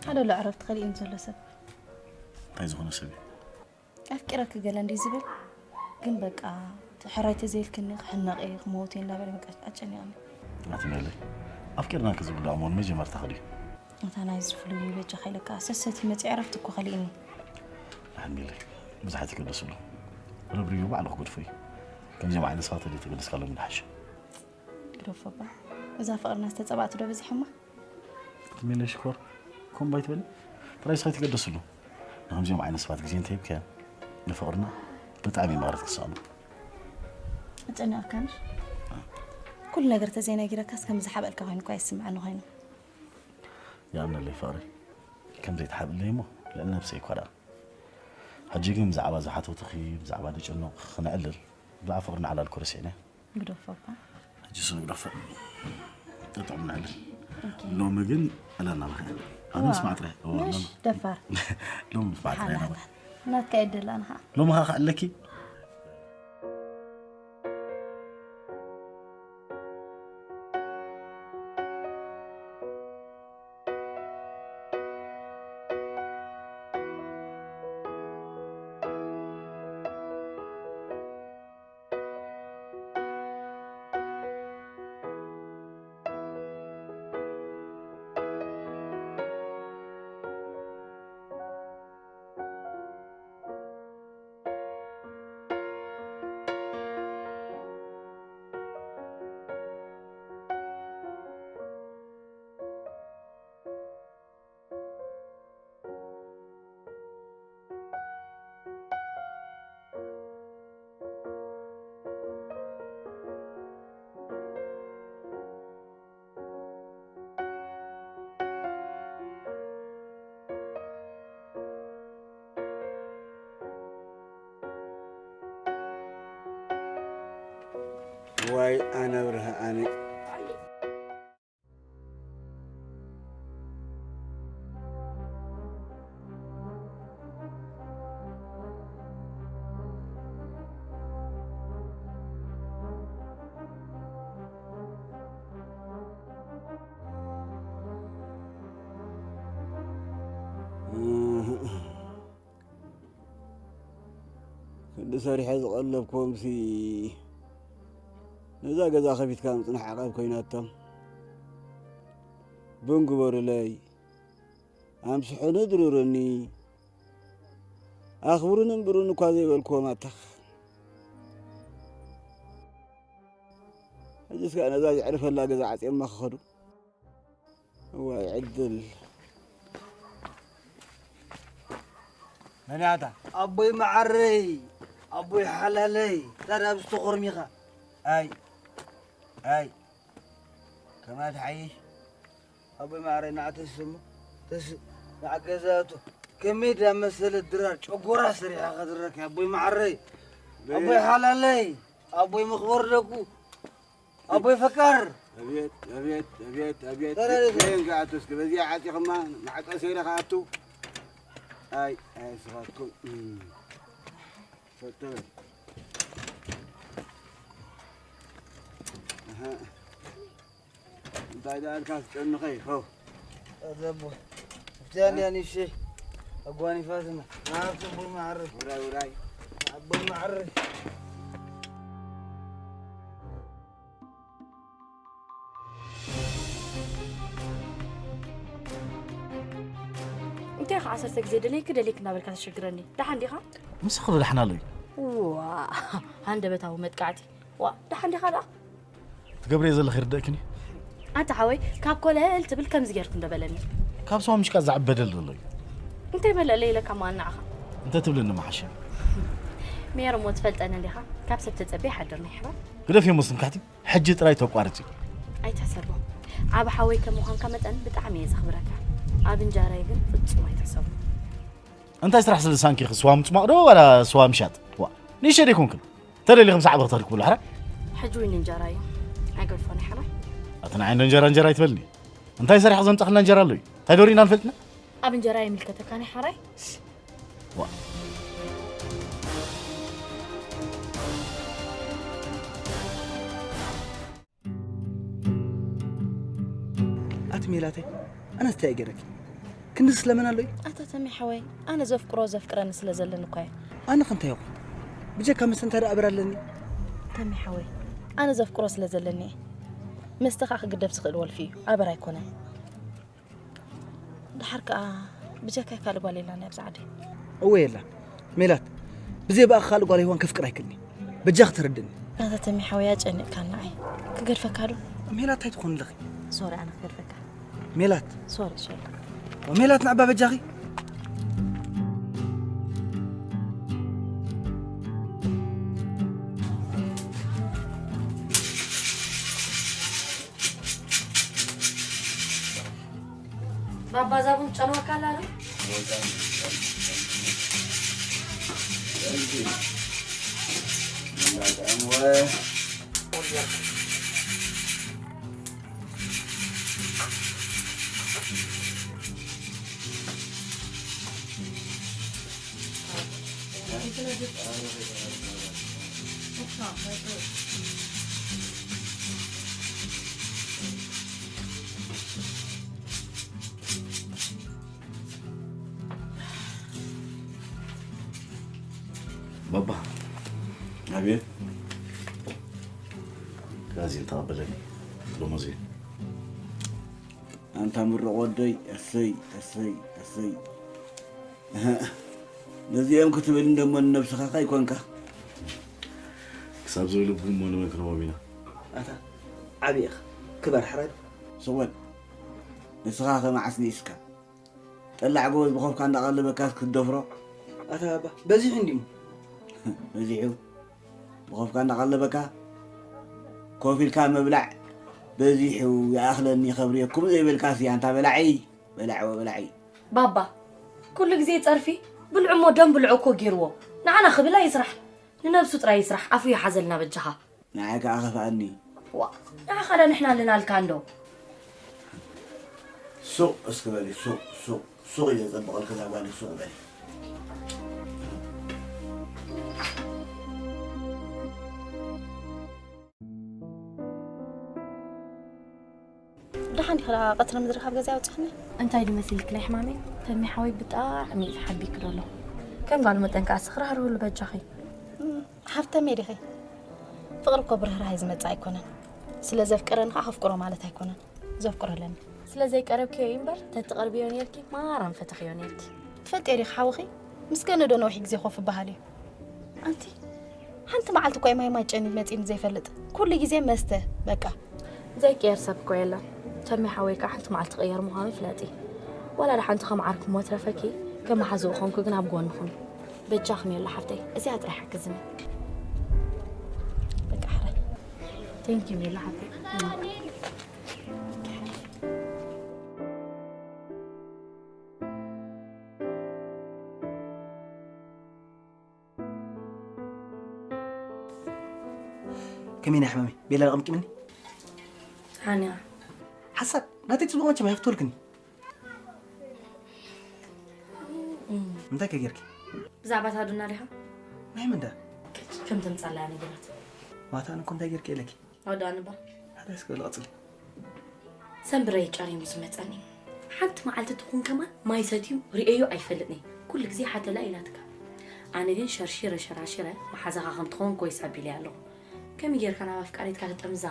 ሓደ ሎ ዕረፍቲ ከሊእን ዘሎ ሰብ። እንታይ ዝኾነ ሰብ እዩ? ኣፍቂረኪ ገለ እንዲ ዝብል ግን በቃ ሕራይ ተዘይልክኒ ክሕነቕ እየ ክመውት እየ እንዳበለ በቃ ኣጨኒቕኒ። ኣትሜለይ ኣፍቂርና ክዝብል ኣሞን መጀመርታ ክድዩ? እታ ናይ ዝፍሉይ በጃ ከይለካ ሰሰቲ መፂ ዕረፍቲ እኮ ከሊእኒ። ኣትሜለይ ብዙሓት ይገደስሉ። ረብርዩ ባዕሉ ክገድፎ እዩ። ከምዚኦም ዓይነት ሰባት ተደይ ተገደስካሎም ይንሓሽ። ግደፎባ እዛ ፍቕርና ዝተፀባእቲ ዶ በዚሖማ? ኣትሜለይ ሽኮር ኮምባይ ትበሊ ጥራይ ስኻ ትገደስሉ። ንከምዚኦም ዓይነት ሰባት ግዜ እንተሂብካያ ንፍቕርና ብጣዕሚ መቕረት ክሳሉ። ኣጨኒቕካንሽ ኩሉ ነገር ተዘይነጊረካስ ከም ዝሓበልካ ኮይኑ እኳ ይስምዐኒ ኮይኑ። ይኣምነለይ ፍቕሪ ከም ዘይትሓብለይ እሞ ልዕሊ ነብሰይ እኳ ደኣ። ሕጂ ግን ብዛዕባ ዝሓተውትኺ ብዛዕባ ደጨኖቕ ክነዕልል ብዛዕባ ፍቕርና ዕላል ኩርስዕነ ግደፎ እኳ። ሕጂ ስኑ ግደፎ። ጠጠዕ ምናለ። ሎሚ ግን ዕላልና በኸ። ኣነ ምስ ማዕጥረ። ምሽ ደፋር። ሎሚ ምስ ማዕጥረ ኢና። ናትካ የደላንኻ። ሎሚ ኸዓ ኣለኪ። ዋይ ኣነ ብርሃኣነ። ክንዲ ሰሪሐ ዝቐለብኩዎምሲ ነዛ ገዛ ከፊትካ ምጽናሕ ዓቐብ ኮይናቶም። ቡን ግበሩለይ፣ ኣምስሑኒ ድሩሩኒ፣ ኣኽብሩኒ እምብሩኒ እኳ ዘይበልኩዎም ኣታኽ። ሕጂ እስከ ነዛ ዘዕርፈላ ገዛ ዓጽዮማ ክኸዱ። እዋይ ዕድል። መን እያ እታ? ኣቦይ መዓረይ፣ ኣቦይ ሓላለይ፣ ታዲያ ኣብዚ ተኾርሚኻ? ኣይ፣ ኣይ፣ ከማይ ትሓይሽ? ኣቦይ መዓረይ፣ ንዓ ተስእ እሞ፣ ተስእ፣ ንዓ ገዛ እቶ። ከመይ ዳመሰለ ድራር ጨጎራ ሰሪሓ ከድረክ ኣቦይ መዓረይ፣ ኣቦይ ሓላለይ፣ ኣቦይ መኽበር ደቁ፣ ኣቦይ ፈቃር። ኣቤት ኣቤት ኣቤት ኣቤት። ተረድእ። በየን ከኣቱ እስኪ በዚኣ ዓፂኽማ ማዕፀ ሰይረ ከኣቱ። ኣይ ኣይ ስኻትኩም። እም። ፈተበል። ኣሃ። እንታይ ደኣ ኢልካ ትጨንቐ ይኸው። ኣዘቦ። ብቻ እንዲያ ንእሽተይ ኣጓኒፋትና። ናብቲ ኣቦይ መዓረይ። ውራይ ውራይ። ኣቦይ መዓረይ። እንታይ ኸዓ ዓሰርተ ግዜ ደለይኪ ደለይኪ እናበልካ ተሸግረኒ። ደሓን ዲኻ? ምስ ኽብሪ ደሓን ኣሎ እዩ። ዋ ሃንደበታዊ መጥቃዕቲ። ዋ ደሓን ዲኻ ደኣ? ትገብርዮ ዘለኺ ይርደእክን እዩ። ኣንታ ሓወይ ካብ ኮለል ትብል ከምዚ ጌርኩ እንዶ በለኒ። ካብ ሰው ምሽቃ ዝዓቢ በደል ዘሎ እዩ። እንታይ በለለይ ኢለካ ማን ንዓኻ? እንተ ትብልኒ መሓሸ። ሜሮሞ ትፈልጠኒ እንዲኻ ካብ ሰብ ተጸቢ ይሓድር ናይ ሕራይ። ግደፍዮ ሞስ ትምክሕቲ። ሕጂ ጥራይ ተቋርጺ። ኣይትሕሰቦ። ዓቢ ሓወይ ከም ምዃንካ መጠን ብጣዕሚ እየ ዘኽብረካ። ኣብ እንጀራይ ግን ፍጹም ኣይትሕሰቦ። እንታይ ስራሕ ስለ ዝሳንኪ ስዋ ምጽማቕ ዶ ዋላ ስዋ ምሻጥ? ዋ ንእሽተይ ደይኮንክን? ተደሊኽም ሰዓብ ክትኸዲ ክብሉ ሕራይ? ሕጂ እውን እንጀራ እዩ። ኣይገድፎን እዩ ሕራይ። ኣቲ ንዓይ እንዶ እንጀራ እንጀራ ኣይትበልኒ። እንታይ ሰሪሐ ዘምጻኽልና እንጀራ ኣሎ እዩ? እንታይ ዶ ርኢና ንፈልጥና? ኣብ እንጀራ ይምልከተካ ናይ ሓራይ። ዋ። ኣቲ ሜላተይ ኣነስ እንታይ ገረኪ? ክንድስ ለመን ኣሎ እዩ። ኣታ ተሚ ሓወይ፣ ኣነ ዘፍቅሮ ዘፍቅረኒ ስለ ዘለኒ እኳ እየ። ኣነ ከንታይ ይኹን ብጀካ መስተ እንታይ ደኣ ኣበር ኣለኒ። ተሚ ሓወይ፣ ኣነ ዘፍቅሮ ስለ ዘለኒ እየ። መስተ ከዓ ክግደፍ ዝኽእል ወልፊ እዩ፣ ኣበር ኣይኮነን። ድሓር ከዓ ብጀካይ ካልእ ጓል የላን ኣብዚ ዓዲ። እወ የላን። ሜላት፣ ብዘይ ብኣኻ ካልእ ጓል ሄዋን ከፍቅር ኣይክእልኒ። በጃ ክትረድኒ። ኣታ ተሚ ሓወይ ኣጨኒቕካኒ ንዓይ። ክገድፈካ ዶ? ሜላት እንታይ ትኾን ኣለኺ? ሶሪ ኣነ ክገድፈካ። ሜላት። ሶሪ ሶሪ። ሜላት ንዕባ በጃኺ። ባባ ዛቡን ጨንወካ ኣላ ዶ? ባባ ኣቤት። ጋዜን ተቐበለኒ ሎሞዜን ኣንታ ምርቕ ወደይ፣ እሰይ እሰይ እሰይ። እህ፣ ነዚኦም ክትብል እንደሞ ንነብስኻ ካይኮንካ። ክሳብ ዝብል እሞ ንመን ክንህቦም ኢና? ኣታ ዓብይ ኢኻ ክበር ሕራይ ዶ? ስቕ በል። ንስኻ ከ መዓስ ንኢስካ? ጠላዕ ጎበዝ ብኾፍካ እንዳቐለበካስ ክትደፍሮ? ኣታ ባባ በዚሑ እንዲሞ። በዚሑ ብኾፍካ እንዳቐለበካ ኮፍ ኢልካ ምብላዕ በዚሑ ይኣኽለኒ ከብርየኩም ዘይበልካሲ ኣንታ በላዒ በላዕወ በላዒ። ባባ ኩሉ ግዜ ጸርፊ ብልዑ እሞ ደም ብልዑ እኮ ጌርዎ ንዓና ክብል ኣይስራሕ ንነብሱ ጥራይ ይስራሕ ኣፉ ይሓዘልና በጃኻ። ንዓይ ከኣ ከፍኣኒ። ዋእ ንዓኻ ዶ ንሕና ኣለናልካ እንዶ። ሱቕ እስኪ በሊ ሱቕ ሱቕ ሱቕ ኢለ ዘጸብቐልኪ እዛ ጓለይ ሱቕ በሊ። ደሓን ዲኺ ደኣ ቀትሪ ምድሪ ካብ ገዛ ኣውጺኽኒ? እንታይ ድዩ መሲልኪ ናይ ሕማመይ? ተሚ ሓወይ ብጣዕሚ እዩ ተሓቢእኪ ዘሎ። ከም ጓል መጠን ከኣ ስኽራህርህሉ በጃኺ። ሓፍተመይ ዲኺ? ፍቕሪ እኮ ብርህራሄ ዝመጽእ ኣይኮነን። ስለ ዘፍቅረኒ ከኣ ከፍቅሮ ማለት ኣይኮነን። ዘፍቅሮ ኣለኒ። ስለ ዘይቀረብክዮ እዩ እምበር ተትቐርብዮ ኔርኪ ማራ ምፈተኽዮ ኔርኪ። ትፈልጥዮ ዲኺ ሓውኺ ምስ ገነ ዶ ነዊሕ ግዜ ኮፍ በሃል እዩ። ኣንቲ ሓንቲ መዓልቲ እኮ እዩ ማይ ማጨኒ መጺኒ ዘይፈልጥ። ኩሉ ግዜ መስተ በቃ። ዘይቅየር ሰብ እኮ የለን። ተሚ ሓወይ ከኣ ሓንቲ መዓልቲ ክቕየር ምዃኑ ፍለጢ። ዋላ ደሓንቲ ከም ዓርኪ እሞ ትረፈኪ ከም መሓዝኡ ኮንኩ ግን ኣብ ጎኒ ኩኒ። በጃኺ ሜሉ ሓፍተይ እዚኣ ጥራይ ሓግዝኒ። በቃ ሕራይ። Thank you ሜሉ ሓፍተይ። ከመይ ናይ ሕማመይ ቤላ ኣቐምቂምኒ። ሃንያ ሓሳብ ናተይ ጽቡቕ መቸም ኣይፍትወልክኒ። እንታይ ከ ጌርኪ? ብዛዕባ ታዱና ዲኻ? ናይ ምንዳ? ከም ተምጻላ ነግራት። ማታ ንኮ እንታይ ጌርኪ ኢለኪ? ኣውዳንባ ሓደ እስከ ልቐጽል። ሰንብረይ ጨሪሙ ዝመጸኒ ሓንቲ መዓልቲ ትኹን ከማን ማይ ሰትዩ ርእየዮ ኣይፈልጥኒ። ኩሉ ግዜ ሓተላ ኢላትካ። ኣነ ግን ሸርሺረ ሸራሽረ መሓዛኻ ከም ትኸውን ኮይስ ኣቢለ ኣለኹ። ከመይ ጌርካ ናብ ኣፍቃሪትካ ትጠምዛ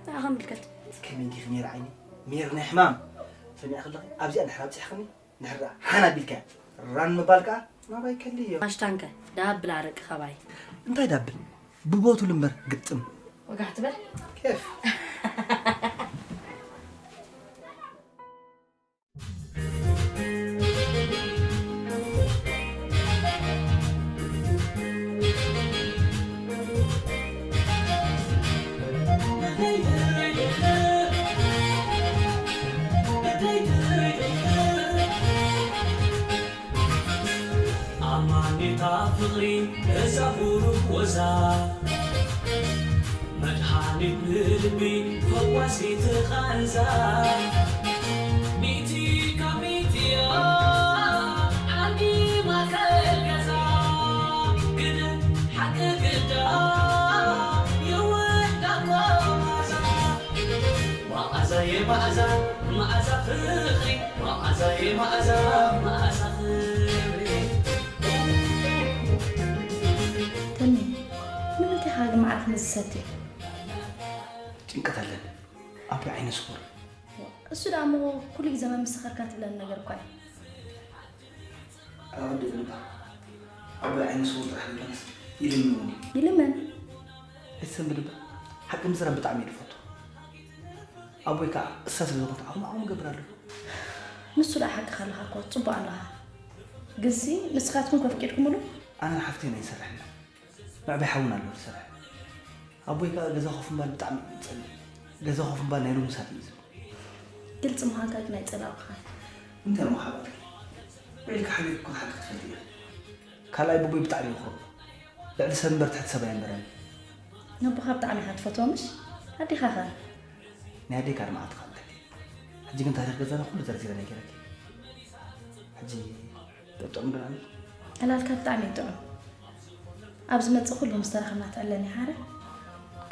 ንዓኻ ምልከት። ከመይ ዲኺ ሜር ዓይኒ ሜር ናይ ሕማም ሰሚዕ ከለኺ ኣብዚኣ እንድሕር ኣብፂሕኽኒ እንድሕር ደኣ ሓን ኣቢልካ ራን ምባል ከዓ ናባይ ከልዮ። ኣሽታንከ ዳብል ኣረቂ ኸባይ። እንታይ ዳብል ብቦቱ ልምበር ግጥም። ወጋሕ ትበል። ኬፍ። ኣማኒታ ፍቕሪ እዛ ቡሩኽ ወዛ መድሃኒት ንልቢ ፈዋሲት ቓንዛ ሚእቲ ካብ ሚእቲ እያ ዓዲ ማእከል ገዛ ግደ ሓቂ ግዳ ይውዳቆ ማዛ ማኣዛየ ማኣዛ መዓዛ ፍቕሪ፣ መዓዛየ መዓዛ፣ መዓዛ ፍቕሪ። ተሜ፣ ንምንታይ ኢኻ ግን መዓልቲ ነዚ ትሰቲ? ጭንቀት ኣለኒ። ኣቦይ ዓይነ ስውር። እሱ ደኣ እሞ ኩሉ ግዜ መምስኸርካ ትብለኒ ነገር እኳ እዩ። ኣወዲ ዝንባ ኣቦይ ዓይነ ስውር ጥራሕ ዘይኮነስ ይልምንውን እዩ። ይልምን? ኣይትሰንብድ እባ። ሓቂ ምዝራብ ብጣዕሚ እየ ዝፈቱ። ኣቦይ ከዓ እሳ ስለ ዝኾነት ዓቕሙ ዓቕሙ እገብር ኣለኹ። ንሱ ደኣ ሓቅኻ ኣለኻ እኮ፣ ጽቡቕ ኣለኻ። ግንሲ ንስኻትኩም ከፍቂድኩምሉ? ኣነን ሓፍተይን ኣይንሰርሕን ኢና። መዕበይ ሓውና ኣሎ ዝሰርሕ። ኣቦይ ከዓ ገዛ ኮፍ ምባል ብጣዕሚ እዩ ዝጸልእ። ገዛ ኮፍ ምባል ናይ ሎምሳት እዩ ዝብል። ግልጺ ምዃንካ ግን ኣይጸላእኩኻን። እንታይ እሞ ሓባር? ውዒልካ ሓሊፍካ ኩሉ ሓቂ ክትፈልጥ ኢኻ። ካልኣይ ኣቦይ ብጣዕሚ ይኹርዕ። ልዕሊ ሰብ እምበር ትሕቲ ሰብ ኣየንበረን። ነቦኻ ብጣዕሚ ኢኻ ትፈትዎ ምሽ? ኣዴኻ ኸ? ናይ ኣዴካ ኣድማዕትኻ ኣለኪ። ሕጂ ግን ታሪኽ ገዛና ኩሉ ዘርዚረ ነጊረኪ። ሕጂ ጥዑም ዶ ኣሎ? ዕላልካ ብጣዕሚ እዩ ጥዑም። ኣብ ዝመጽእ ኩሉ ምስ ተራኸብና ትዕለኒ ሓረ።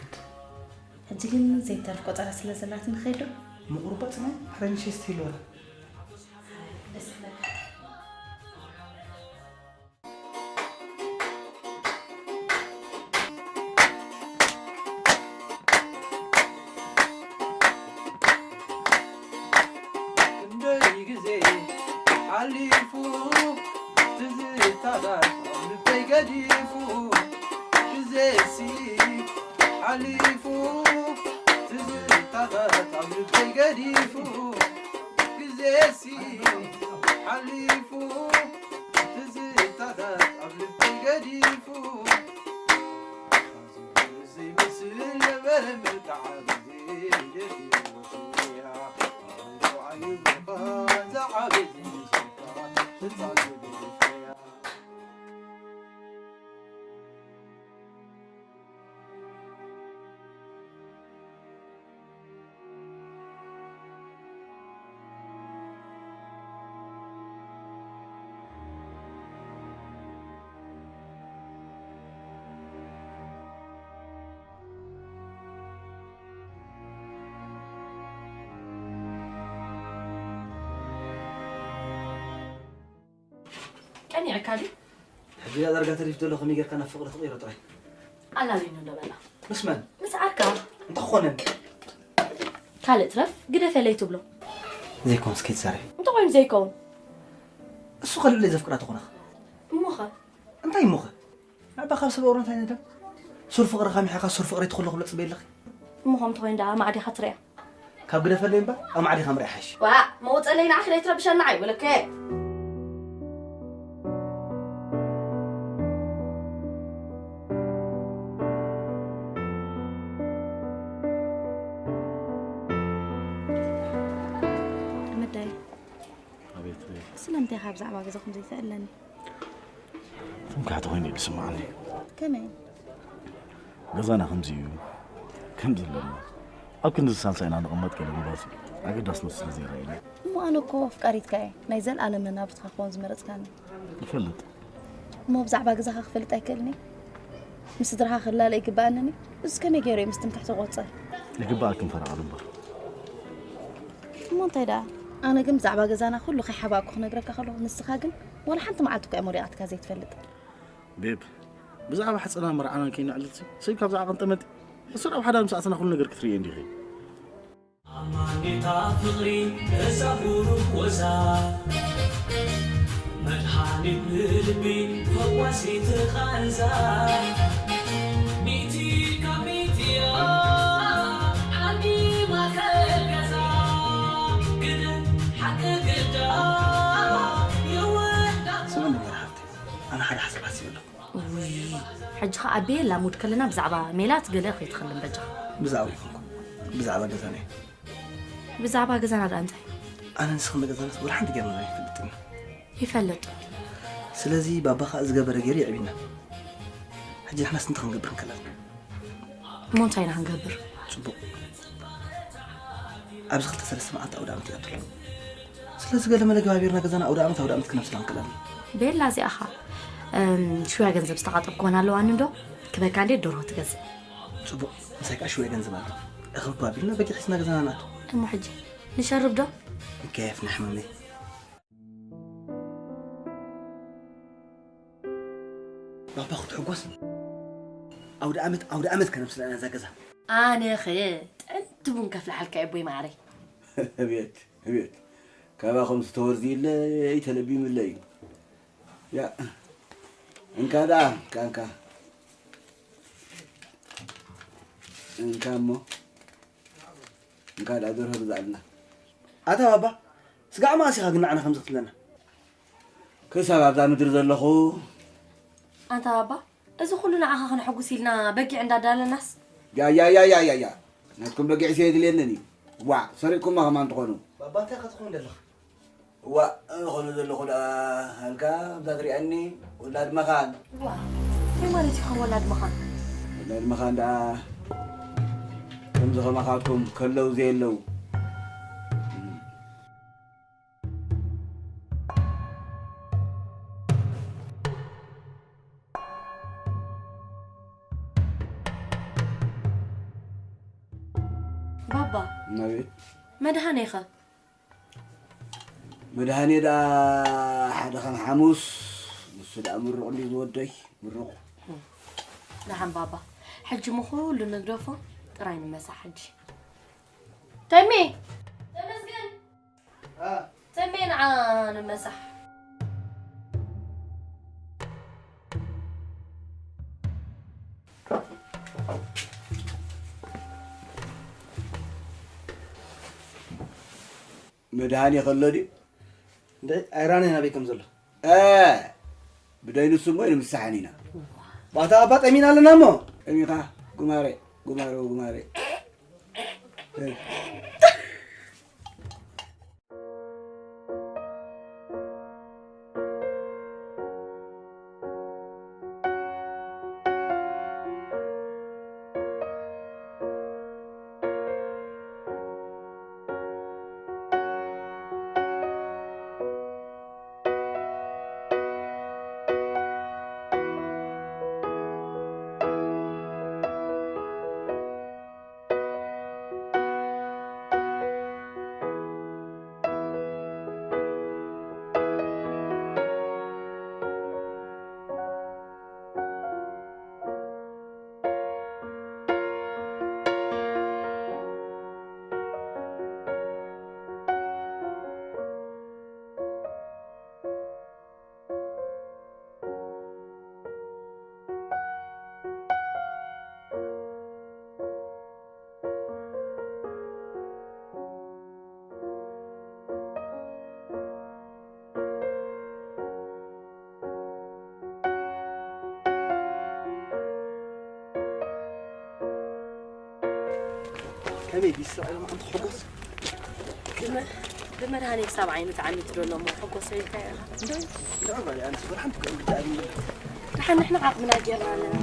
ግድ። ሕጂ ግን ዘይተርፍ ቆጸራ ስለ ዘላትኒ ንኸይድ ዶ? ምቑርባ ጽናይ፣ ሕረኝ ሸስቲ ይልወራ። ደስ ይብለካ። ክንደይ ግዜ ሓሊፉ ትዝታታት ኣብ ልበይ ገዲፉ፣ ግዜሲ ሓሊፉ ትዝታታት ኣብ ልበይ ገዲፉ፣ ግዜሲ ሓሊፉ ትዝታታት ኣብ ልበይ ገዲፉ፣ ዘይመስል ነበረ ምርጫ ግዜ ደልዮ ወስያ፣ ኣንኮ ኣይብለኻ፣ ዝዓበየ ዝመስለካ፣ ህፃን ዝብለካ። ቀኒዕካ ድዩ? ሕጂ ዳርጋ ተሪፍ ዘሎ ከመይ ጌርካ ናብ ፍቕሪ ትቕይሮ ጥራይ። ኣላልዩኒ እንዶ በላ። ምስ መን? ምስ ዓርካ። እንታይ ክኾነን? ካልእ ትረፍ፣ ግደፈለይ ትብሎ። ዘይኮንስ ከይትዛረቢ። እንታይ ኮይኑ ዘይከውን? እሱ ከልብለይ ዘፍቅራ ተኾነኽ። እሞኸ? እንታይ እሞኸ? ንዓባ ካብ ሰብ ኣውራ እንታይ ንደም? ሱር ፍቕርኻ ሚሒኻ ሱር ፍቕረይ ትኾሎ ክብሎ ጽበይ ኣለኺ? እሞ ከምቲ ኮይኑ ደኣ ማዕዲኻ ትሪኣ። ካብ ግደፈለይ እምበር ኣብ ማዕዲኻ ምርኣይ ሓይሽ። ዋእ፣ መውጸለይ ንዓኺ ደይትረብሸና ኣይብለከ። ኣመዳይ። ኣቤት፣ ኣቤት። ስለምንታይ ኢኻ ብዛዕባ ገዛኹም ዘይተእለኒ? ትምክሕቲ ኮይኑ እዩ ዝስምዓኒ። ከመይ? ገዛና ከምዚ እዩ፣ ከምዚ ኣለና። ኣብ ክንዲ ሳልሳይና ንቕመጥ ገለ ምባል ኣገዳስነት ስለ ዘይረኣየኒ። እሞ ኣነ እኮ ኣፍቃሪትካ እየ። ናይ ዘለኣለም መናብርትኻ ክኸውን ዝመረጽካኒ። ይፈልጥ። እሞ ብዛዕባ ገዛኻ ክፈልጥ ኣይክእልን እየ? ምስ ስድራኻ ክላለ ይግብኣንን እዩ? እሱ ከመይ ገይሩ እዩ ምስ ትምክሕቲ ክቑጸር? ይግብኣክን ፈረቓል እምበር። እሞ እንታይ ደኣ? ኣነ ግን ብዛዕባ ገዛና ኩሉ ከይሓባእኩ ክነግረካ ከለኹ፣ ንስኻ ግን ዋላ ሓንቲ መዓልቲ እኳ እየ ሞዲቓትካ ዘይትፈልጥ። ቤብ፣ ብዛዕባ ሕጽና መርዓናን ከይነዕልልሲ፣ ሰብ ካብዛ ዓቐን ጠመት፣ ሕሱር ኣብ ሓዳር ምስ ኣተና ኩሉ ነገር ክትርእዮ እንዲኺ። ኣማኒታ ፍቕሪ እዛ ብሩኽ ወዛ፣ መድሃኒት ንልቢ ፈዋሲት ቃንዛ፣ ሚእቲ ካብ ሚእቲ እያ ዓዲ ማእከል ገዛ፣ ግደ ሓቂ ግዳ ይወዳ። ስምዕኒ መርሓብቲ፣ ኣነ ሓደ ሓሳብ ሓሲበ ኣለኹ። ውይ፣ ሕጂ ኸኣ ኣቤ ላሙድ ከለና ብዛዕባ ሜላት ገለ ከይትኸልን በጃኻ። ብዛዕባ ይኹንኩ፣ ብዛዕባ ገዛና እዩ። ብዛዕባ ገዛና ደኣ እንታይ? ኣነ ንስኽን ገዛናስ ወላ ሓንቲ ጌርና ኣይንፈልጥን። ይፈልጥ። ስለዚ ባባ ኸኣ ዝገበረ ገይሩ የዕቢና። ሕጂ ንሕናስ እንታይ ክንገብር እንከለና? እሞ እንታይ ኢና ክንገብር? ጽቡቕ። ኣብዚ ክልተ ሰለስተ መዓልቲ ኣውደ ዓመት እዩ ኣትሎ። ስለዚ ገለ መለ ገባቢርና ገዛና ኣውደ ዓመት ኣውደ ዓመት ክነብስላ እንክእል ኣለና። ቤላ እዚኣ ኸ፣ እም፣ ሽውያ ገንዘብ ዝተቓጠብኩወን ኣለዋኒ እንዶ? ክበካ እንዴ ደርሆ ትገዝእ? ጽቡቕ። ምሳይ ከኣ ሽውያ ገንዘብ ኣሎ። እኽብ ገባቢርና በጊዕ ሒዝና ገዛና ንኣቱ። እሞ ሕጂ ንሸርብ ዶ? ይከየፍ ንሕመመይ። ባባ ክትሕጎስ ኣውደ ዓመት ኣውደ ዓመት ከነምስለና እዛ ገዛ። ኣነ ኸ ጥዕምቲ ቡን ከፍልሓልካ እየ ኣቦይ ማዓረይ። እቤት እቤት ካባኹም ዝተወርዚ ኢለ ይተለቢምለ እዩ። ያ እንካ ደኣ እንካ እንካ እንካ እሞ እንካ ደኣ ደርሆ ግዛእልና። ኣታ ባባ ስጋዕ መኣስ ኢኻ ግን ንዓና ከምዚ ክትብለና? ክሳብ ኣብዛ ምድሪ ዘለኹ። ኣንታ ባባ፣ እዚ ኩሉ ንዓኻ ከነሐጉስ ኢልና በጊዕ እንዳዳለናስ? ያያያያያያ ናትኩም በጊዕሲ የድልየንን እዩ። ዋዕ ሰሪቕኩማ ከማን ትኾኑ። ባባ እንታይ ኢኻ ትኾን ዘለኻ? ዋእ ዝኾነ ዘለኹ ደኣ ሃልካ ኣብዛ ትሪኣኒ ውላድ መኻን። ዋ እንታይ ማለት እዩ ካብ ወላድ መኻን? ውላድ መኻን ደኣ ከምዚ ከማኻትኩም ከለው ዘየለው። ባባ ናቤት መድሃኔ ኸ? መድሃኔ ደኣ ሓደ ከም ሓሙስ ንሱ ደኣ ምሩቕ እንዲ ዝወደይ ምሩቕ። ደሓን ባባ ሕጂ ምኹሉ ንግደፎ ጥራይ ንመሳ ሕጂ። ተሜ ተመስገን ተሜ ንዓ ንመሳሕ። መድሃኒ ከሎ ድዩ? እንደ ኣይራነ ናበይ ከም ዘሎ። እ ብደይ ንሱ እሞ ንምሳሕን ኢና። ባታ ኣባ ጠሚና ኣለና እሞ። ጠሚኻ ጉማሬ ጉማሬ ጉማሬ። ከመይ ዲስ ስራዕ ኢሎም ዓም ትሕጎስ? ብመድሃኔ ክሳብ ዓይኑ ተዓሚቱ ዶ ኣሎ እሞ ሕጎስ ኢልካ ኢኻ? እንዶ እንዶ ጓል ኣንስ ብርሃን ትከም ብጣዕሚ። ደሓን ንሕና ዓቕምና ጌርና ኣለና።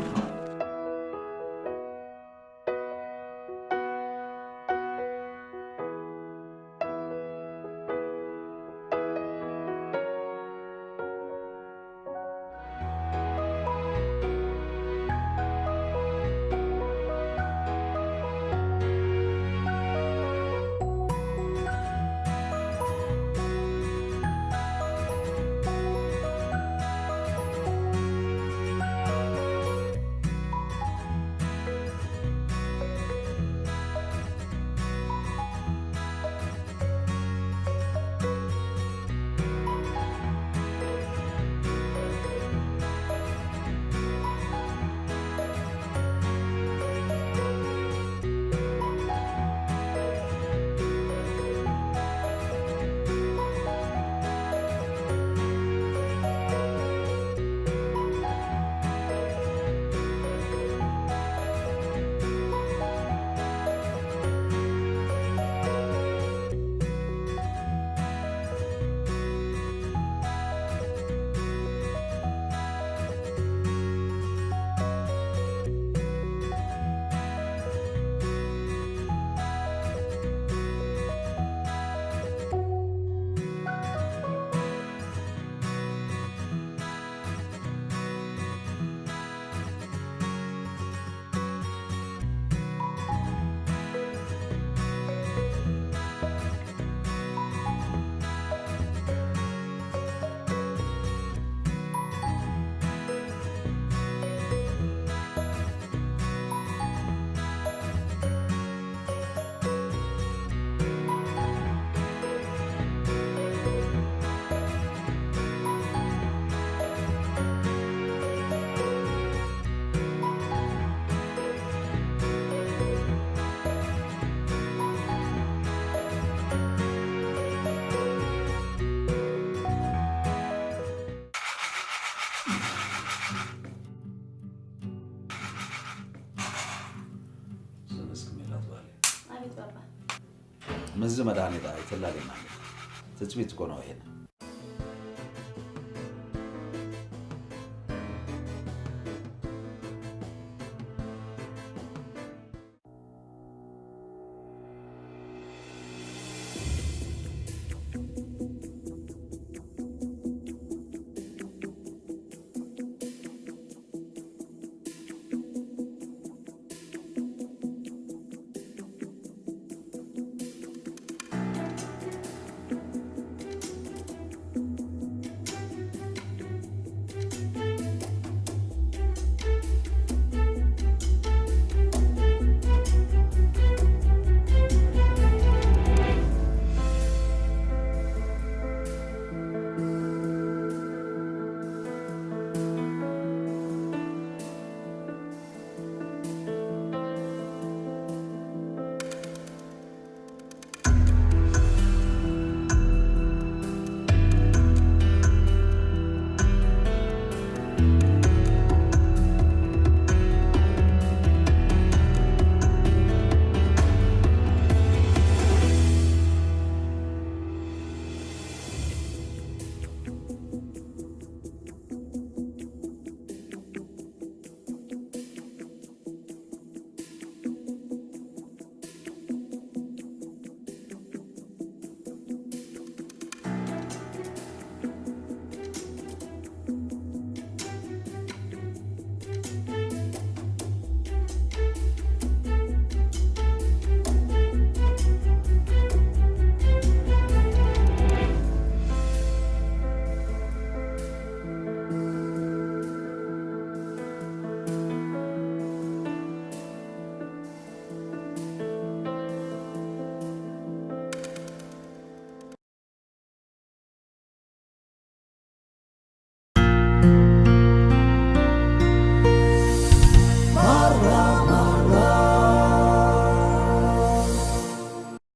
ምስዚ መድሃኒት ኣይተላልና። ትጽቢት ትኮኖ ይሄን።